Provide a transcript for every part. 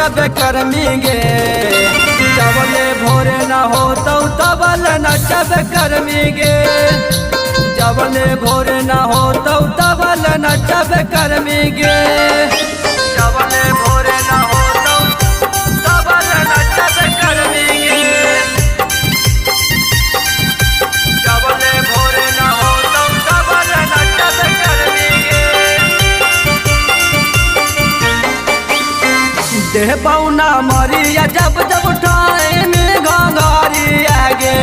नचब करमी गे। जबले भोरे न होतौ तबल नचब करमी गे। जबले भोरे न होतौ तबल नचब करमी गे। जबले भोरे न होतौ तबल नचब करमी गे। जबले भोरे न होतौ तबल नचब करमी गे। देह पौना मरिया जब जब उठाए में घंघरिया गे।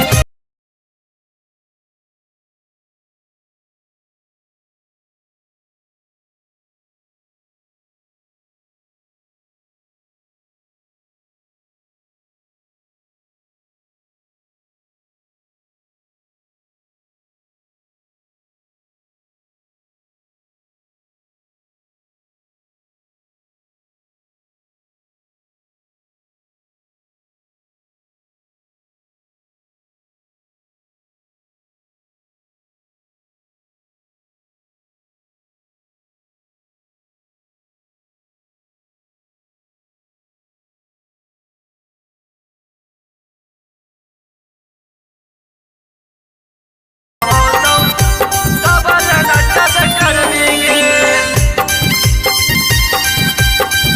तबल नचब करमी गे।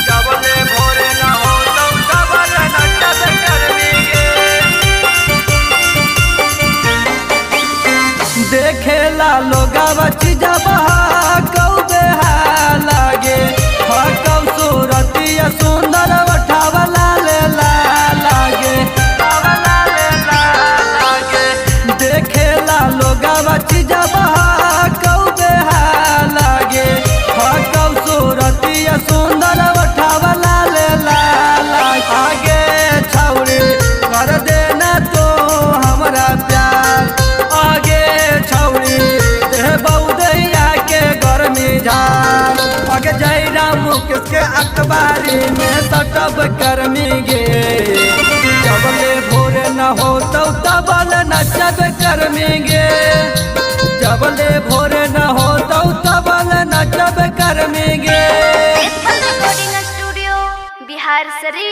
जबले भोरे न होतौ तबल नचब करमी गे। देखेला लोगावा चीजबा कौ बेहा लागे। कौ सूरतिया सुंदर उठावा लाले ला लागे। देखेला लोगावा चीजबा कौ बेहा लागे। कौ सूरतिया सुंदर उठावा लाले ला लागे। आगे छौरी कर देना तो हमरा प्यार। आगे छौरी देह बउदैया के गर्मी झार। आगे जयराम मुकेश के अखबारी में सटब करमी गे। जबले भोरे न होतौ तबल नचब करमी गे। जबले भोरे न होतौ तबल नचब करमी गे। Apple recording studio, Bihar Sharif.